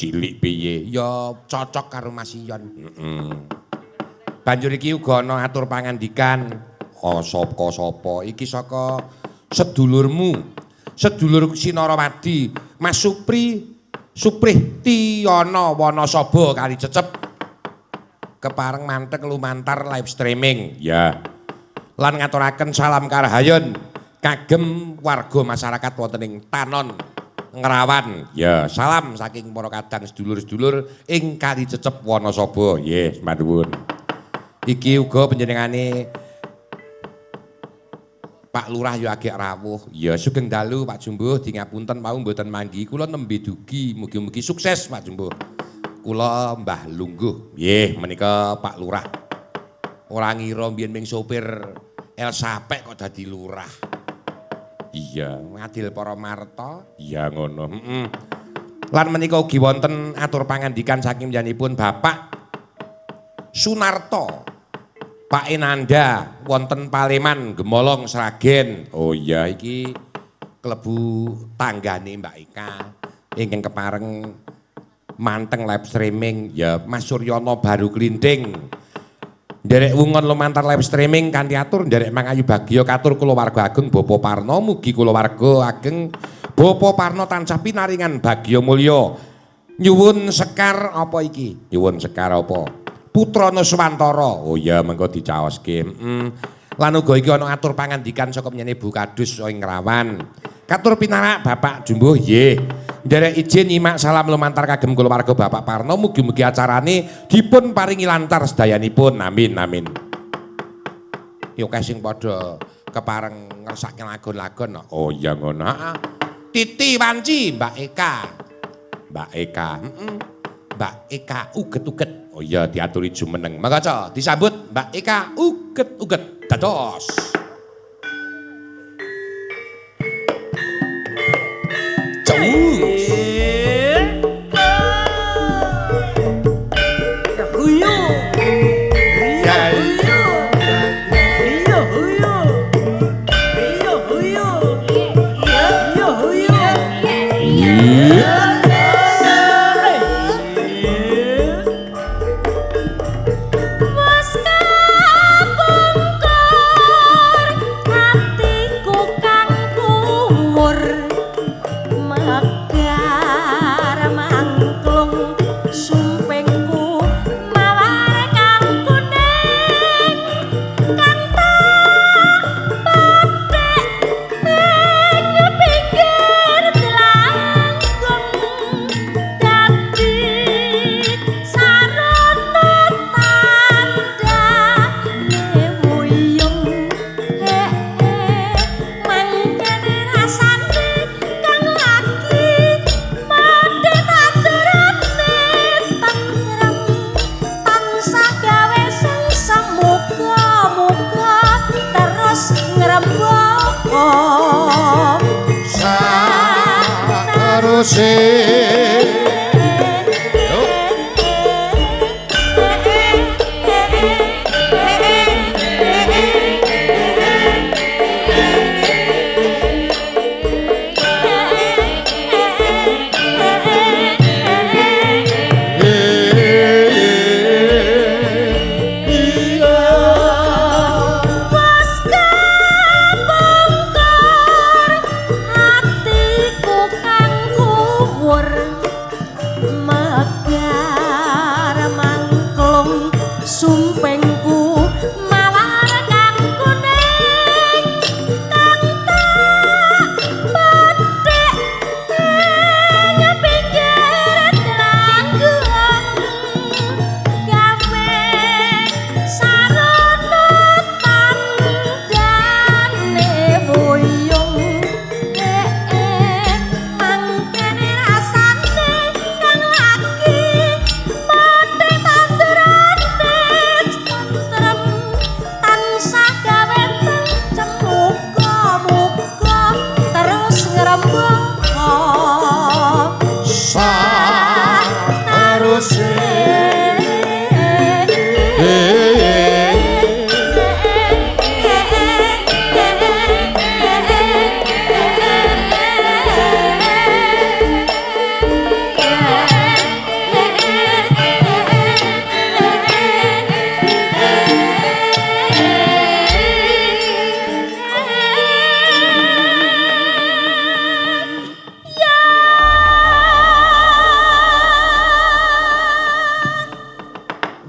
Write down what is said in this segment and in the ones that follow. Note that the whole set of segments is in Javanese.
Cilik piye? Ya cocok karo Mas Iyon. Heeh. Banjur iki uga ana atur pangandikan. Oh, sapa sapa? Iki saka sedulurmu. Sedulur Sinarawadi, Mas Supri Suprih Tiyana Wanasaba kali Cecep. Kepareng manteng lumantar live streaming. Ya. Lan ngaturaken salam karahayon kagem warga masyarakat wonten ing Tanon Ngrawan. Ya, salam saking para kadang sedulur-sedulur ing Kali Cecep Wanasaba. Nggih, sembah nuwun. Iki uga panjenengane Pak Lurah ya agek rawuh. Ya, sugeng dalu Pak Jumbuh, dingapunten mau mboten manggi. Kula nembe dugi, mugi-mugi sukses Pak Jumbuh. Kula Mbah Lungguh. Nggih, menika Pak Lurah. Ora ngira mbiyen ming sopir El Sapek kok dadi lurah. Iya, ngadil para marta. Iya ngono. Heeh. Lan menika ugi wonten atur pangandikan saking panjenenganipun Bapak Sunarto. Pak Enanda wonten Paleman Gemolong Sragen. Oh iya iki klebu tanggane Mbak Eka ingkang kepareng manteng live streaming ya Mas Suryono Baru Klinting. Nderek wungon lumantar live streaming kanthi atur nderek mangayu bagya katur kulawarga ageng Bapak Parno, mugi kulawarga ageng Bapak Parno tansah pinaringan bagya mulya. Nyuwun sekar apa iki? Nyuwun sekar apa? Putra Nuswantara. Oh iya mengko dicaoske. Heeh. Lan uga iki ana atur pangandikan saka menyane Bu Kadus ing Ngrawan. Katur pinarak Bapak Jumbuh nggih. Nderek izin nyimak salam lumantar kagem kulawarga Bapak Parno, mugi-mugi acarane dipun paringi lancar sedayanipun. Amin amin. Yo kae sing padha kepareng ngersake lagon-lagon. Oh iya ngono. Heeh. Titi Wanci Mbak Eka. Mbak Eka. Heeh. Mbak Eka uget-uget. Oh iya diaturi jumeneng. Mangga ca disambut Mbak Eka uget-uget. Dados. Cus.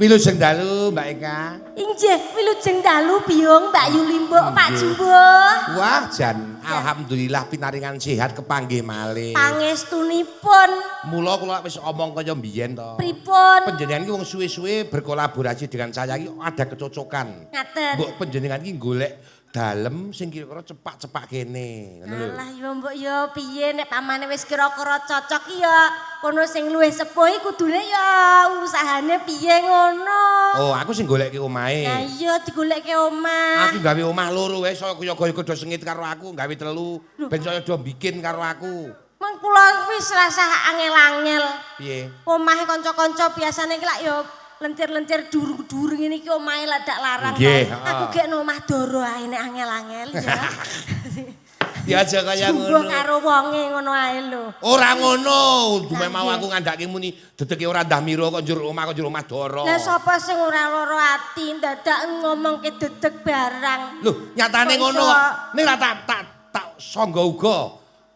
Wilujeng dalu, Mbak Eka. Inggih, wilujeng dalu, Biyung, Mbak Yuli, Mbok, Pak Jumbuh. Wah, jan alhamdulillah pinaringan sehat kepanggih malih. Pangestunipun. Mula kula wis omong kaya mbiyen to. Pripun? Panjenengan iki wong suwe-suwe berkolaborasi dengan saya iki ada kecocokan. Ngaten. Mbok panjenengan iki golek dalem sing kira-kira cepak-cepak kene, ngono lho. Alah ya mbok ya piye nek pamane wis kira-kira cocok ya kono sing luwih sepuh iki kudune ya usahane piye ngono. Oh, aku sing golekke omahe. Lah iya, digolekke omah. Aku gawe omah loro wae saya kaya do sengit karo aku, gawe telu ben saya do bikin karo aku. Meng kula wis rasah angel-angel. Piye? Omahe kanca-kanca biasane iki lak ya lencir-lencir dur-dur ngene iki omahe ladak larang. Aku gekno omah doro ae nek angel-angel ya. Ya aja kaya Jumbuh ngono. Karo wonge ngono ae lho. Ora ngono, dume Lah, mau aku ngandhake muni dedeke ora ndah mira kok njur omah kok njur omah doro. Lah sapa sing ora lara ati dadak ngomongke dedeg barang. Lho, nyatane Kok ngono iso? kok. Ning ra tak sangga uga.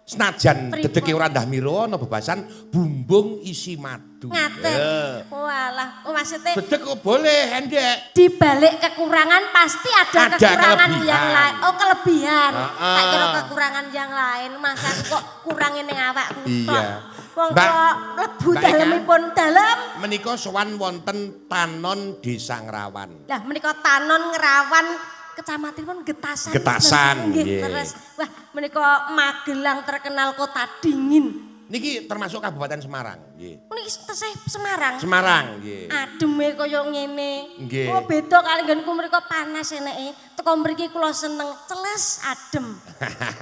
Senajan Pripun? dedeke ora ndah mira ana bebasan bumbung isi madu. Ngaten. Eh. Walah, oh maksudnya Dedek kok boleh endek. di balik kekurangan pasti ada, Ada kekurangan kelebihan. yang lain. Oh, kelebihan. Heeh. Tak kira kekurangan yang lain. Masa aku kok kurangin ning awakku tok. Iya. Wong Mbak- kok mlebu Mbak Eka. dalemipun dalem. Menika sowan wonten Tanon, Desa Ngrawan. Lah menika Tanon, Ngrawan, kecamatanipun Getasan. Getasan, nggih. Nggih. Terus wah, menika Magelang terkenal kota dingin. Niki termasuk Kabupaten Semarang, nggih. Niki tesih Semarang. Semarang, nggih. Ademe kaya ngene. Nggih. Oh, beda kali nggonku mriko panas eneke. Teko mriki kula seneng, celes adem.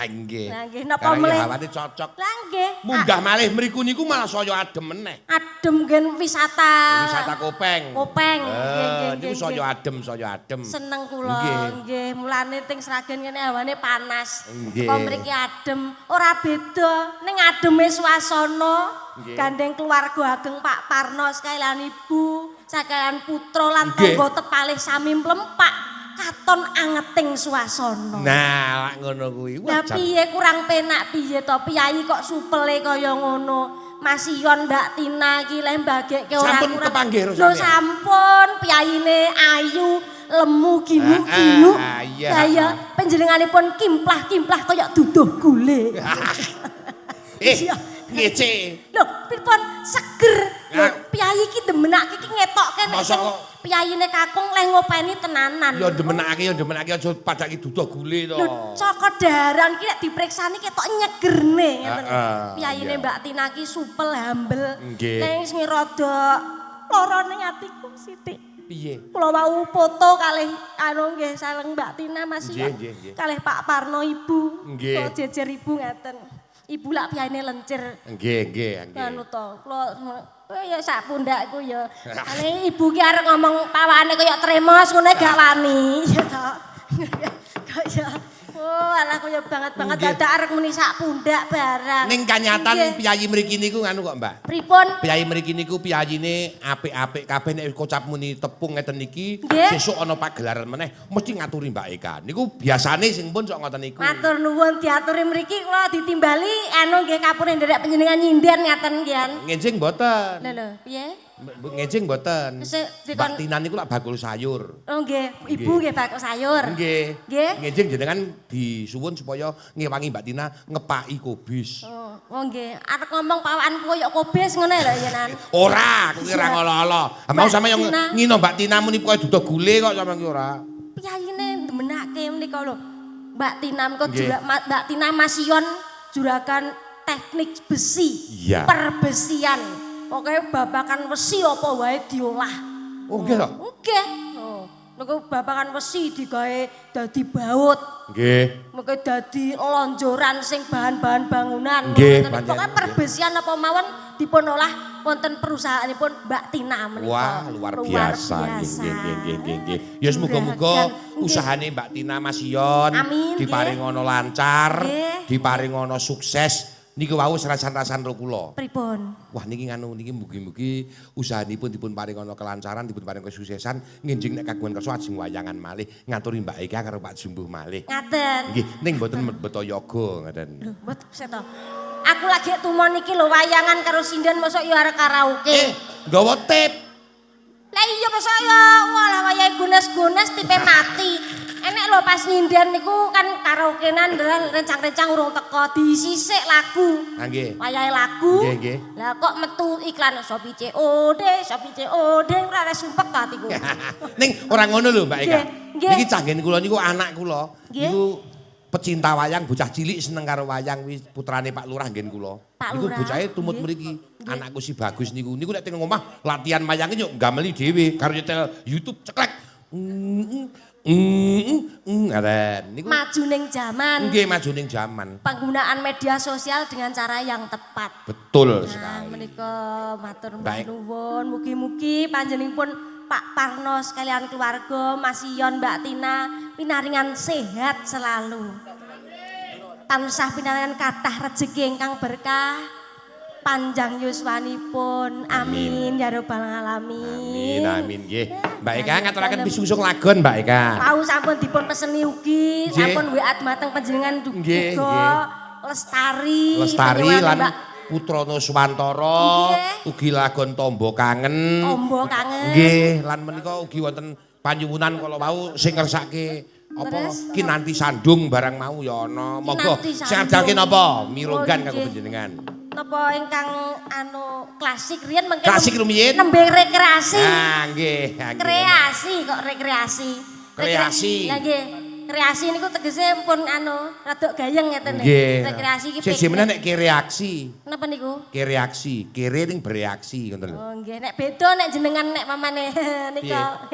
Nggih. Lah nggih, napa Karena melih? hawane cocok. Lah nggih. Munggah malih mriku niku malah saya adem meneh. Adem nggen wisata. Wisata Kopeng. Kopeng. Eh, Nggih, niku nggih, saya nggih. adem, saya adem. Seneng kula Nggih. Nggih. Mulane teng Sragen kene hawane panas. Nggih. Teko mriki adem, ora beda ning ademe swasana. Nggih. Gandeng keluarga ageng Pak Parno sekalian ibu, sekalian putra lan tangga tepalih sami mlempak katon angeting swasana. Nah, lak ngono kuwi. Lah Wah, jan. piye kurang penak piye to, piyayi kok supele kaya ngono. Mas Ion, Mbak Tina iki leh mbagekke ora Sampun kurang. kepanggih karo Lho sampean? sampun, piyayine ayu, lemu ginu-ginu. Ah, iya. Lah ya panjenenganipun kimplah-kimplah kaya duduh gule. Eh, Iya. ngece. Lho, pripun seger. Lho, Lah. piyayi iki demenake iki ngetokke nek Masa sing kok- piyayine kakung leh ngopeni tenanan. Ya demenake aja padake duduh gule to. Lho, cokot daran ki nek dipriksani ketok nyegerne ngeten. Piyayine Mbak Tina ki supel, humble. Ning sing rada lara ning atiku sithik. Piye? Kula wau foto kalih anu nggih sareng Mbak Tina, Mas Nggih, Ion. nggih, nggih. Kalih Pak Parno, Ibu. Nggih. Kula jejer Ibu ngaten. Ibu lak piyayine lencir. Nggih, nggih, nggih. Anu to, kula oh ya sak pundakku ya. Ane ibu ki arep ngomong pawane kaya tremos ngono gak wani ya to. Kaya oh alah kaya banget banget dadak arep muni sak pundak barang. Ning kanyatan piyayi mriki niku nganu kok, Mbak. Pripun? Piyayi mriki niku piyayine apik-apik kabeh nek kocap muni tepung ngeten iki, sesuk ana pagelaran meneh mesti ngaturi Mbak Eka. Niku biasane sing pun sok ngoten niku. Matur nuwun diaturi mriki kula ditimbali anu nggih kapure nderek panjenengan nyinden ngaten nggih. Ngenjing mboten. Lho lho, piye? Ngenjing mboten. Dikon- Mbak Tina niku lak bakul sayur. Oh nggih, ibu nggih bakul sayur. Nggih. Nggih. Ngenjing jenengan disuwun supaya ngewangi Mbak Tina ngepaki kobis. Oh, nggih, arep ngomong pawakanku koyo kobis ngono lho yen. Ora, aku ki ora ngolo-olo. Ah, mau Mbak sampe yang Tina. ngino Mbak Tina muni pokoke duda gule kok sampeyan ki ora. Piyayine ndemenake menika lho. Mbak Tina menika Mbak Tina Mas Ion juragan teknik besi. Perbesian. Pokoke babakan besi apa wae diolah. Oh nggih to? Nggih. Oh, niku babakan besi digawe dadi baut. Nggih. Mengke dadi lonjoran sing bahan-bahan bangunan. Nggih, Ngoten. pancen. Pokoke perbesian apa mawon dipun olah wonten perusahaanipun Mbak Tina menika. Wah, luar biasa. Biasa. Nggih, nggih, nggih, nggih, nggih. Ya semoga-moga Juragan. Usahane Mbak Tina Mas Ion Amin, diparingono lancar, Nggih. diparingono sukses. Niku wau serasan-rasan ro kula. Pripun? Wah niki nganu niki mugi-mugi usahanipun dipun paringono kelancaran, dipun paring kesuksesan, ngenjing nek kagungan kersa ajeng wayangan malih ngaturi Mbak Eka karo Pak Jumbuh malih. Ngaten. Nggih, ning mboten beto yoga ngaten. Lho, mbot seto. Aku lagi tumon iki lho wayangan karo sinden mosok yo arep karaoke. Eh, nggawa tip. Lah iya. ya saya walah wayahe gunes-gunes tipe mati. Enek lho pas nyinden niku kan karaokenan rencang-rencang urung teko disisik lagu. Ha nggih. Wayahe lagu. Nggih, nggih. Lah kok metu iklan Shopee COD, Shopee COD, ora sumpek ta atiku. Ning ora ngono lho, Mbak Eka. Nggih, nggih. Niki canggen kula niku anak kula. Nggih. Niku pecinta wayang, bocah cilik seneng karo wayang kuwi putrane Pak Lurah nggen kula. Pak Niku Lurah. Bocahe tumut mriki. Anakku si Bagus niku. Niku nek teng omah latihan wayange yo gameli dhewe karo nyetel YouTube ceklek. Ngaten. Niku Maju ning jaman. Nggih, maju ning jaman. Penggunaan media sosial dengan cara yang tepat. Betul Nah, sekali. Menika matur mbah Baik. Nuwun, mugi-mugi panjenenganipun Pak Parno sekalian keluarga, Mas Ion, Mbak Tina pinaringan sehat selalu. Tansah pinaringan kathah rejeki ingkang berkah. Panjang yuswanipun. Amin ya rabbal alamin. Amin, amin, nggih. Mbak Eka ngaturaken pisungsung lagon, Mbak Eka. Pau sampun dipun peseni ugi, sampun WA dumateng panjenengan Nggih, uga nggih. Lestari. Lestari penyuwun lan Mbak Putrana Swantara ugi lagon Tombo Kangen. Tombo Kangen. Nggih, lan menika ugi wonten panyuwunan kala wau sing ngersake apa Terus? Kinanti Sandung barang mau ya ana. Monggo Kinanti sing Sandung. ngadalke napa? Mirunggan Oh, kanggo nggih. panjenengan. Napa ingkang anu klasik riyen mengke Klasik rumiyin? Nembe rekreasi. Ah, nggih, nggih. Kreasi kok rekreasi. Kreasi. Lah nggih. Kreasi niku tegese pun anu rada gayeng ngeten. Nggih. Rekreasi iki Siji meneh nek kereaksi. Napa niku? Kereaksi, kere ning bereaksi ngoten lho. Oh nggih, nek beda nek jenengan nek mamane nika.